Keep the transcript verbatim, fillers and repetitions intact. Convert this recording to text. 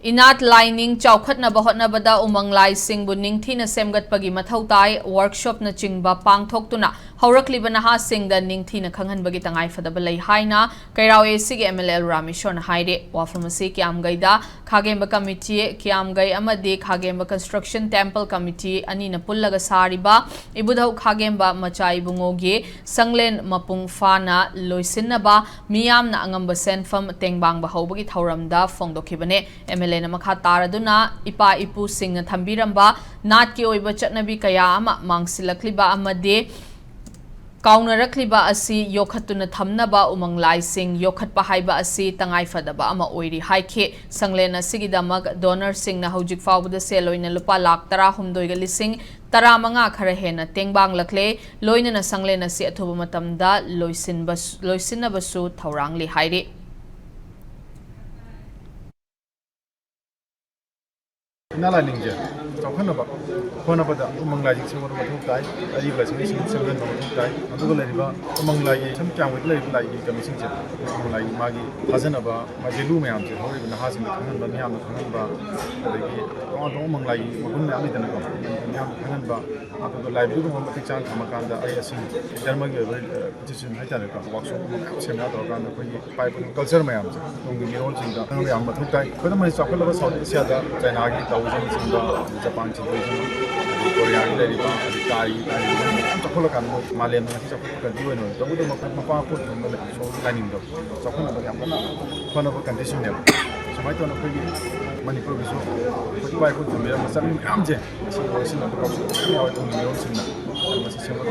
ꯏꯅꯥꯠ ꯂꯥꯏꯅꯤꯡ ꯆꯥꯎꯈꯠꯅꯕ ꯍꯣꯠꯅꯕꯗ ꯎꯃꯪ ꯂꯥꯏꯁꯤꯡꯕꯨ ꯅꯤꯡꯊꯤꯅ ꯁꯦꯝꯒꯠꯄꯒꯤ ꯃꯊꯧ ꯇꯥꯏ꯫ Workshopꯅꯆꯤꯡꯕ ꯄꯥꯡꯊꯣꯛꯇꯨꯅ ꯍꯧꯔꯛꯂꯤꯕ ꯅꯍꯥꯁꯤꯡꯗ ꯅꯤꯡꯊꯤꯅ ꯈꯪꯍꯟꯕꯒꯤ ꯇꯉꯥꯏꯐꯗꯕ ꯂꯩ ꯍꯥꯏꯅ ꯀꯩꯔꯥꯎ ACꯒꯤ MLA ꯑꯦꯜ ꯔꯥꯃꯦꯁꯣꯔꯅ ꯍꯥꯏꯔꯤ꯫ ꯋꯥꯐꯝ ꯑꯁꯤ ꯀꯤꯌꯥꯝꯒꯩꯗ ꯈꯥꯒꯦꯝꯕ ꯀꯃꯤꯇꯤ, ꯀꯤꯌꯥꯝꯒꯩ ꯑꯃꯗꯤ ꯈꯥꯒꯦꯝꯕ construction temple committee ꯑꯅꯤꯅ ꯄꯨꯜꯂꯒ ꯁꯥꯔꯤꯕ ꯏꯕꯨꯙꯧ ꯈꯥꯒꯦꯝꯕ ꯃꯆꯥ ꯏꯕꯨꯡꯉꯣꯒꯤ ꯁꯪꯂꯦꯟ ꯃꯄꯨꯡ ꯐꯥꯅ ꯂꯣꯏꯁꯤꯟꯅꯕ ꯃꯤꯌꯥꯝꯅ ꯑꯉꯝꯕ ꯁꯦꯟꯐꯝ ꯇꯦꯡꯕꯥꯡꯕ ꯍꯧꯕꯒꯤ ꯊꯧꯔꯝꯗ ꯐꯣꯡꯗꯣꯛꯈꯤꯕꯅꯤ꯫ MLAꯅ ꯃꯈꯥ ꯇꯥꯔꯗꯨꯅ ꯏꯄꯥ ꯏꯄꯨꯁꯤꯡꯅ ꯊꯝꯕꯤꯔꯝꯕ ꯅꯥꯠꯀꯤ ꯑꯣꯏꯕ ꯆꯠꯅꯕꯤ ꯀꯌꯥ ꯑꯃ ꯃꯥꯡꯁꯤꯜꯂꯛꯂꯤꯕ ꯑꯃꯗꯤ ꯀꯥꯎꯅꯔꯛꯂꯤꯕ ꯑꯁꯤ ꯌꯣꯛꯈꯠꯇꯨꯅ ꯊꯝꯅꯕ ꯎꯃꯪ ꯂꯥꯏꯁꯤꯡ ꯌꯣꯛꯈꯠꯄ ꯍꯥꯏꯕ ꯑꯁꯤ ꯇꯉꯥꯏꯐꯗꯕ ꯑꯃ ꯑꯣꯏꯔꯤ ꯍꯥꯏꯈꯤ꯫ ꯁꯪꯂꯦꯟ ꯑꯁꯤꯒꯤꯗꯃꯛ donorꯁꯤꯡꯅ ꯍꯧꯖꯤꯛ ꯐꯥꯎꯕꯗ ꯁꯦꯜ ꯑꯣꯏꯅ ꯂꯨꯄꯥ ꯂꯥꯈ ꯇꯔꯥꯍꯨꯝꯗꯣꯏꯒ ꯂꯤꯁꯤꯡ ꯇꯔꯥꯃꯉꯥ ꯈꯔ ꯍꯦꯟꯅ ꯇꯦꯡꯕꯥꯡꯂꯛꯂꯦ꯫ ꯂꯣꯏꯅꯅ ꯁꯪꯂꯦꯟ ꯑꯁꯤ ꯑꯊꯨꯕ ꯃꯇꯝꯗ ꯂꯣꯏꯁꯤꯟꯕ-, ꯂꯣꯏꯁꯤꯟꯅꯕꯁꯨ ꯊꯧꯔꯥꯡꯂꯤ ꯍꯥꯏꯔꯤ꯫ ꯏꯅꯥꯠ ꯂꯥꯏꯅꯤꯡꯁꯦ ꯆꯥꯎꯈꯠꯅꯕ ꯍꯣꯠꯅꯕꯗ ꯎꯃꯪ ꯂꯥꯏꯁꯤꯡ ꯁꯦꯝꯒꯠꯄ ꯃꯊꯧ ꯇꯥꯏ, ꯑꯔꯤꯕ ꯂꯥꯏꯁꯤꯡ ꯁꯦꯝ-, ꯁꯦꯝꯖꯤꯟꯕ ꯃꯊꯧ ꯇꯥꯏ꯫ ꯑꯗꯨꯒ ꯂꯩꯔꯤꯕ ꯎꯃꯪ ꯂꯥꯏꯒꯤ ꯁꯝ ꯀꯌꯥꯝ ꯂꯩꯔꯤꯕ ꯂꯥꯏꯒꯤ ꯀꯩꯅꯣꯁꯤꯡꯁꯦ, ꯎꯃꯪ ꯂꯥꯏꯒꯤ ꯃꯥꯒꯤ ꯊꯥꯖꯅꯕ, ꯃꯥꯒꯤ value ꯃꯌꯥꯝꯁꯦ ꯍꯧꯔꯤꯕ ꯅꯍꯥꯁꯤꯡꯗ ꯈꯪꯍꯟꯕ, ꯃꯤꯌꯥꯝꯗ ꯈꯪꯍꯟꯕ, ꯑꯗꯒꯤ ꯇꯣꯉꯥꯟ ꯇꯣꯉꯥꯟꯕ ꯎꯃꯪ ꯂꯥꯏꯒꯤ ꯃꯒꯨꯟ ꯃꯌꯥꯝ ꯂꯩꯗꯅꯀꯣ, ꯃꯤꯌꯥꯝꯗ ꯈꯪꯍꯟꯕ, ꯑꯗꯨꯒ ꯂꯥꯏꯕ꯭ꯔꯦꯔꯤꯒꯨꯝꯕ ꯃꯇꯤꯛ ꯆꯥꯅ ꯊꯝꯃꯀꯥꯟꯗ ꯑꯩ ꯑꯁꯤ ꯙꯔꯃꯒꯤ ꯑꯣꯏꯕ, ꯑ, institution ꯍꯥꯏꯇꯥꯔꯦꯀꯣ, workshop ꯀꯨꯝꯕ ꯃꯌꯥꯝ ꯁꯦꯝꯅ ꯇꯧꯔꯀꯥꯟꯗ ꯑꯩꯈꯣꯏꯒꯤ ꯏꯄꯥ ꯏꯄꯨꯒꯤ culture ꯃꯌꯥꯝꯁꯦ ꯇꯨꯡꯒꯤ ꯃꯤꯔꯣꯜꯁꯤꯡꯗ ꯈꯪꯍꯟꯕ ꯌꯥꯝ ꯃꯊꯧ ꯇꯥꯏ꯫ ꯈꯨꯗꯝ ꯑꯣꯏꯅ ꯆꯥꯎꯈꯠꯂꯕ South Asiaꯗ ꯆꯥꯏꯅꯥꯒꯤ Taoismꯅꯆꯤꯡꯕ, ꯖꯄꯥꯟ Shintoism, ꯑꯗꯩ ꯀꯣꯔꯤꯌꯥꯒꯤ ꯂꯩꯔꯤꯕ, ꯑꯗꯩ ꯇꯥꯏ, ꯇꯥꯏ ꯃꯌꯥꯝ ꯆꯥꯎꯈꯠꯂꯀꯥꯟꯗ ꯃꯣꯏ ꯃꯥꯂꯦꯝꯗ ꯉꯁꯤ ꯆꯥꯎꯈꯠꯄ country ꯑꯣꯏꯅ ꯂꯩꯔꯦ꯫ ꯇꯧꯕꯇꯕꯨ ꯃꯄꯥ ꯃꯄꯥ ꯄꯣꯠ ꯊꯝꯕ ꯂꯩ, ꯁꯣꯝꯒꯤ ꯂꯥꯏꯅꯤꯡꯗꯣ ꯆꯥꯎꯈꯠꯅꯕ ꯌꯥꯝ ꯀꯟꯅ ꯍꯣꯠꯅꯕ conditionꯅꯦꯕ꯫ ꯁꯨꯃꯥꯏꯅ ꯇꯧꯅ ꯑꯩꯈꯣꯏꯒꯤ ꯃꯅꯤꯄꯨꯔꯒꯤꯁꯨ ꯑꯩꯈꯣꯏ ꯏꯄꯥ ꯏꯄꯨ ꯊꯝꯕꯤꯔꯝꯕ ꯆꯠꯅꯕꯤ ꯃꯌꯥꯝꯁꯦ ꯉꯁꯤ ꯂꯣꯏꯁꯤꯟꯅꯕ ꯇꯧꯁꯤ꯫ ꯌꯥꯎꯔꯦ ꯇꯨꯡꯒꯤ ꯃꯤꯔꯣꯜꯁꯤꯡꯅ ꯃꯁꯤ ꯁꯦꯝꯒꯠ